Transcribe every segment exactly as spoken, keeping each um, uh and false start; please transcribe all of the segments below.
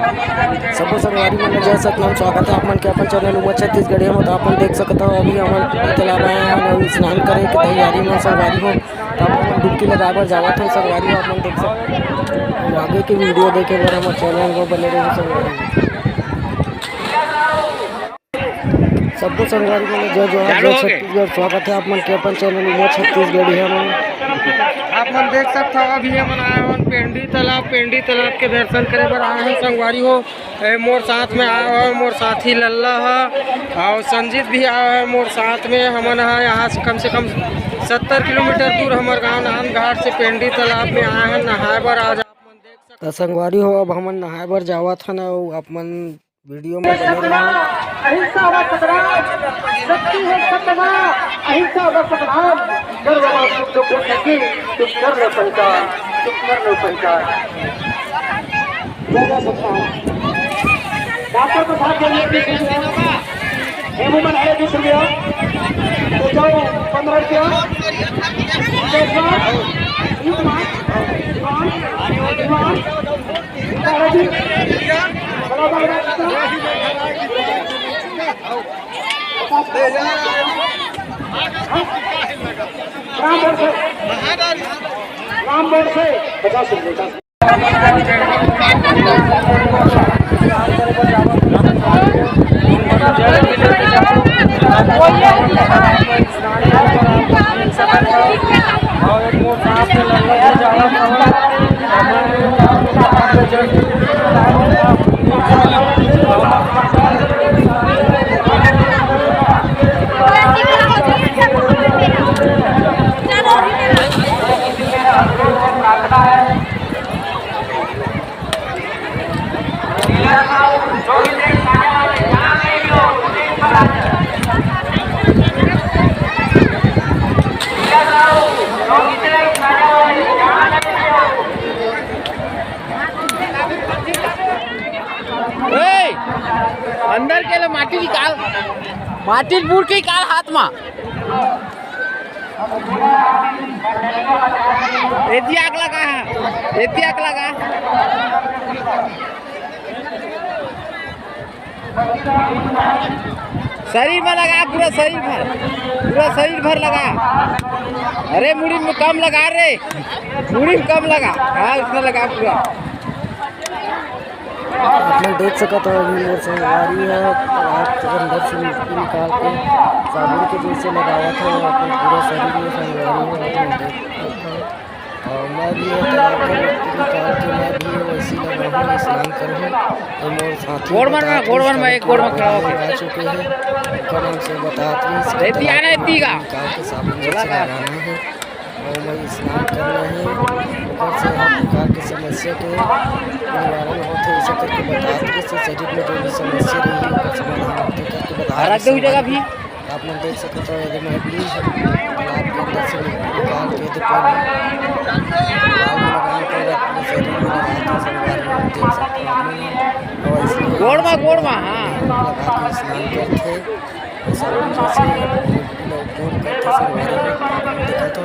सबो संगवारी मन ल जय सतनाम, स्वागत है आप मन के अपन चैनल उमर छत्तीसगढ़िया में। तो आप मन देख सकत हो, अभी हमन तालाब आए हैं और स्नान करे के तैयारी में संगवारी हो। तो आप मन डुबकी लगाए बर जावत हो संगवारी हो, आप मन देख सकत हो। आगे के वीडियो देखे बर हमर चैनल में बने रहो संगवारी हो। सब्बो संगवारी मन ल जय जोहार, जय छत्तीसगढ़। स्वागत है आप मन के अपन चैनल उमर छत्तीसगढ़िया में। आप मन देख सकत हो, अभी हमन आए हन पेंडी तालाब। पेंडी तालाब के दर्शन करे बर आए हन संगवारी हो। ए, मोर साथ में आए हन मोर साथी लल्ला ह, और संजीत भी आए हन मोर साथ में। हमन ह यहाँ से कम से कम सत्तर किलोमीटर दूर हमर गांव नांदघाट से पेंडी तालाब में आए हन नहाए बर। आज आप मन देख सकत हो संगवारी हो, अब हमन नहाए बर जावत हन, अउ आप मन वीडियो में बने रहना। अहिंसा व सतनाम, शक्ति है सतनाम, अहिंसा व सतनाम, गर्व व सुख दुख की, तुम कर लो पहचान, तुम कर लो पहचान। जय जय सतनाम। डॉक्टर प्रसाद जैन की, हे वुमन है बीस रुपया, तो जाओ पन्द्रह रुपया। राम बोल से, राम बोल से पचास रुपये, पचास रुपये। ए, अंदर के ले माटी निकाल, माटी बूढ़ के निकाल हाथ मा। एती आग लगा है, एती आग लगा। शरीर में लगा, पूरा शरीर भर, पूरा शरीर भर लगा। अरे मुड़ी में कम लगा रे, मुड़ी में कम लगा। हाँ, उसमें लगा पूरा। आप मन देख सकत हो, अभी मोर संगवारी ह तालाब के अंदर से मिट्टी निकाल के साबुन के जैसे लगावत है अपन पूरा शरीर में। संगवारी ह, आप मन देख सकत हो। और मैं भी ये तालाब के मिट्टी निकाल के मैं भी वैसे ही लगाऊँ, स्नान करूँ। ये मोर साथी गोड़ मन में, बताते गोड़ मन में, एक गोड़ में खड़ा होके। आ चुके हैं, ओकर नाम से बताते हैं, इसके रेती तालाब आना है, के तीगा। मिट्टी निकाल के साबुन जैसे लगाना है। और मैं स्नान करना है, ओकर से हर प्रकार के समस्या के निवारण होथे। ऐसे करके बतात के से शरीर में जो भी समस्या रही है, ओकर समाधान होथे करके बता रख दे उस जगह भी। आप मन देख सकते हो, यदि मैं भी तालाब के अंदर से निकाल के यदि पानी बाल में लगाए तो अपने शरीर में लगाए तो संगवारी हो, देख सकते हो आप मन। और इसमें गोड़ मा, गोड़ मा, हाँ। लगा के स्नान करथे। साबुन जैसे मिट्टी ला उपयोग करथे संगवारी हो, आप मन देखा तो,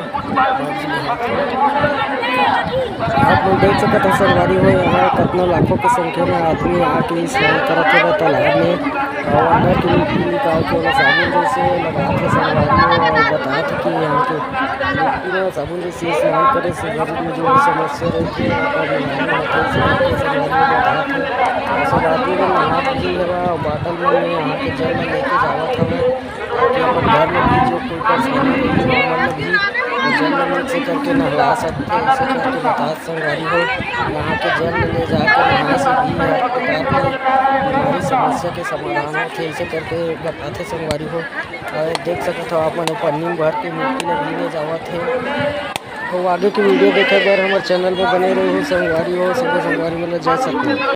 आप मन देख सकत हो संगवारी हो, यहाँ कतना लाखों के संख्या में आदमी आके स्नान करत हे तालाब में, और अंदर के मिट्टी निकाल के ओला साबुन जैसे लगात हे संगवारी हो, और बतात हे कि यहाँ के मिट्टी में साबुन जैसे स्नान करे से शरीर में जो भी समस्या रहती है, ओकर निवारण होथे, इसे करके संगवारी हो बताथे। और सब आदमी मन नहात भी हवय, और बाटल मन में यहाँ के जल में लेके जावत हवय। ताकि अपन घर में भी जो कोई परेशानी रही हो, ओमन ल भी जल में से करके नहला सकथे, ऐसे करके बतात संगवारी हो। नहा के जल में ले जाके नहाए से भी हर प्रकार के बीमारी समस्या के समाधान होथे, ऐसे करके बताथे संगवारी हो। और देख सकत हो आप मन, पन्नी में भर के मिट्टी ल भी ले जावत हे। तो आगे के वीडियो देखे बर हमर चैनल में बने रहो संगवारी हो, सभी संगवारी मन ल जय सतनाम।